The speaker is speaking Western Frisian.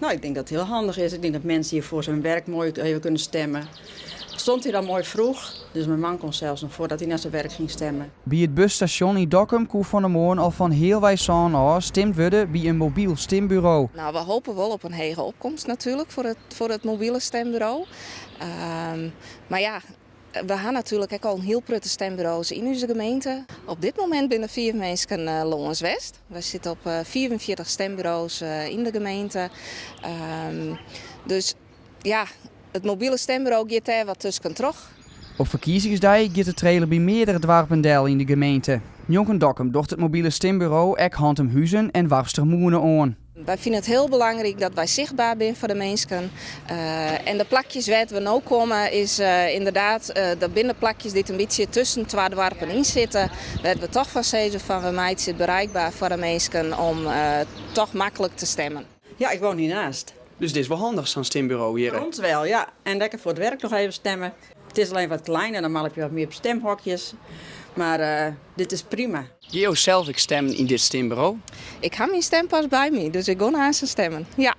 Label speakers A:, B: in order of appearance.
A: Nou, ik denk dat het heel handig is. Ik denk dat mensen hier voor zijn werk mooi even kunnen stemmen. Stond hier al mooi vroeg, dus mijn man kon zelfs nog voordat hij naar zijn werk ging stemmen.
B: By it busstasjon yn Dokkum koe fan 'e moarn al fan healwei sânen ôf stimd wurde by in mobyl stimburo.
C: Nou, we hopen wol op in hege opkomst natuerlik foar it mobile stemburo. Mar ja, we ha natuerlik ek al in hiel protte stemburo's yn ús gemeente. Op dit momint binne der fiif minsken lâns west. Wy sitte op 45 stemburo's yn de gemeente. Dus ja, it mobile stemburo giet dêr wat tusken troch.
B: Op ferkiezingsdei giet de trailer by meardere doarpen del yn de gemeente. Njonken Dokkum docht it mobile stimburo ek Hantumhuzen en Warfstermûne oan.
C: Wy fine it hiel belangryk dat wy sichtber binne foar de minsken. En de plakjes wêr't we no komme is ynderdaad, dat binne de plakjes dy't in bytsje tusken twa doarpen yn sitte. Wêr't we toch fan sizze fan we meitsje it bereikber foar de minsken om toch maklik te stimmen.
A: Ja, ik woon hiernaast.
B: Dus dit is wol handich, sa'n stimburo hjir.
A: Voor ons wel, ja. En lekker voor het werk nog even stemmen. Het is alleen wat kleiner, normaal heb je wat meer stemhokjes. Maar dit is prima.
B: Geane jo sels ek stimmen yn dit stimburo?
C: Ik ha myn stimpas by my, dus ik gean aanst stimmen. Ja.